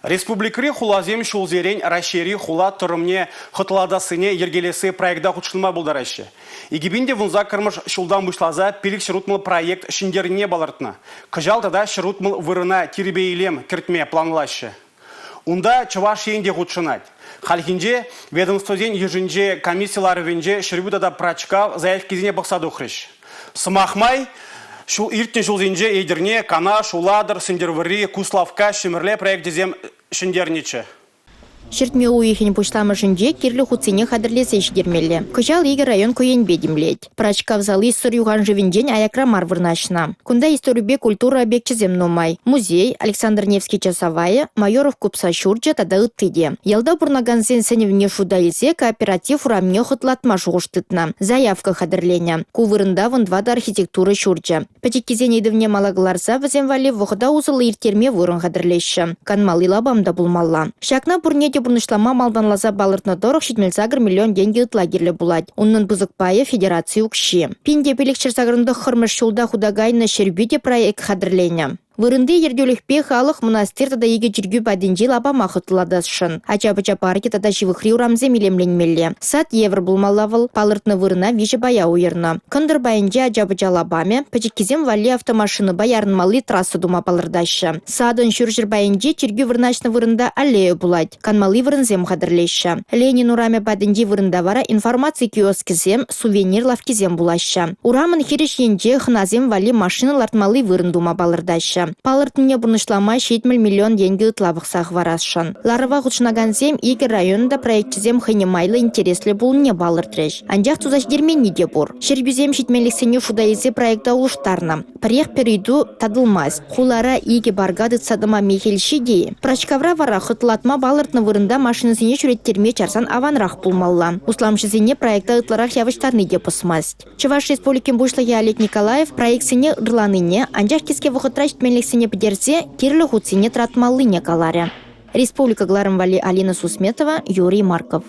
Республикӑри хуласем ҫулсерен Раҫҫейри хула тӑрӑмне хӑтлатассине йӗркелесси проекта хутшӑнма пултараҫҫӗ. 2018-мӗш ҫултан пуҫласа 560 проект ҫӗнтернине палӑртнӑ. Кӑҫал тата 160 вырӑна тирпей-илем кӗртме планлаҫҫӗ. Унта Чӑваш Ен те хутшӑнать. Хальхинче ведомствӑсен йышӗнче комисси ларӑвӗнче Ҫӗрпӳ тата Пӑрачкав заявкисене пӑхса тухрӗҫ. Сӑмах май, ҫул иртнӗ ҫулсенче Етӗрне, Канаш, Улатӑр, Сӗнтӗрвӑрри, Куславкка, Ҫӗмӗрле проекчӗсем ҫӗнтернӗччӗ. Ҫӗртме уйӑхӗн пуҫламӑшӗнче кирлӗ хутсене хатӗрлесе ҫитермелле. Кӑҫал икӗ район ку енпе тимлет. Пӑрачкав сали Сӑр юханшывӗнчен аякра мар вырнаҫнӑ. Кунта историпе культура объекчӗсем нумай. Музей, Александр Невский часавайӗ, Майоров купса ҫурчӗ тата ытти те. Ялта пурӑнакансен сӗнӗвне шута илсе кооператив урамне хӑтлатма шухӑш тытнӑ, заявка хатӗрленӗ. Ку вырӑнта 14 архитектура ҫурчӗ. Пӗчӗккисен ыйтӑвне мала кӑларса вӗсем валли вӑхӑта усӑллӑ ирттерме вырӑн хатӗрлеҫҫӗ. Канмалли лапам та пулмалла. Ҫакна пурне те пурнӑҫлама малтанласа палӑртнӑ тӑрӑх 78 миллион тенкӗ ытла кирлӗ пулать. Унӑн пысӑк пайӗ федераци укҫи. 1589-мӗш ҫулта хута кайнӑ Ҫӗрпӳ те проект хатӗрленӗ. Вырӑнти ертӳлӗхпе халӑх мӑнастир тата икӗ чиркӳ патӗнчи лапама хӑтлӑлатасшӑн. Ача-пӑча паркӗ тата ҫывӑхри урамсем илемленмелле. Сад евӗр пулмалла вӑл. Палӑртнӑ вырӑна виҫӗ пая уйӑрнӑ. Кӑнтӑр пайӗнче ача-пӑча лапамӗ, пӗчӗккисем валли автомашинӑпа ярӑнмалли трасса тума палӑртаҫҫӗ. Садӑн ҫурҫӗр пайӗнче чиркӳ вырнаҫнӑ вырӑнта аллея пулать. Канмалли вырӑнсем хатӗрлеҫҫӗ. Ленин урамӗ патӗнчи вырӑнта вара информаци киоскӗсем, сувенир лавккисем пулаҫҫӗ. Урамӑн хирӗҫ енче хӑнасем валли машина лартмалли вырӑн тума палӑртаҫҫӗ. Палӑртнине пурнӑҫлама 70 миллион тенкӗ ытла пӑхса хӑварасшӑн. Ларӑва хутшӑнакансем икӗ районӑн та проекчӗсем хӑйне майлӑ интереслӗ пулнине палӑртрӗҫ. Анчах туса ҫитерменни те пур. Ҫӗрпӳсем ҫитменлӗхсене шута илсе проекта улӑштарнӑ. Пӗрех пӗр ыйту татӑлмасть. Хулара икӗ парка тытса тӑма мехел ҫитӗ-и? Пӑрачкавра вара хӑтлатма палӑртнӑ вырӑнта машинӑсене ҫӳреттерме чарсан аванрах пулмалла. Усламҫӑсене проекта ытларах явӑҫтарни те пӑсмасть. Чӑваш Республикин Пуҫлӑхӗ Олег Николаев проектсене ырланине, анчах кӗске вӑхӑтра ҫитменлӗхсене пӗтерсе кирлӗ хутсене тӑратмаллине каларӗ. Республика кӑларӑм валли Алина Сусметова, Юрий Марков.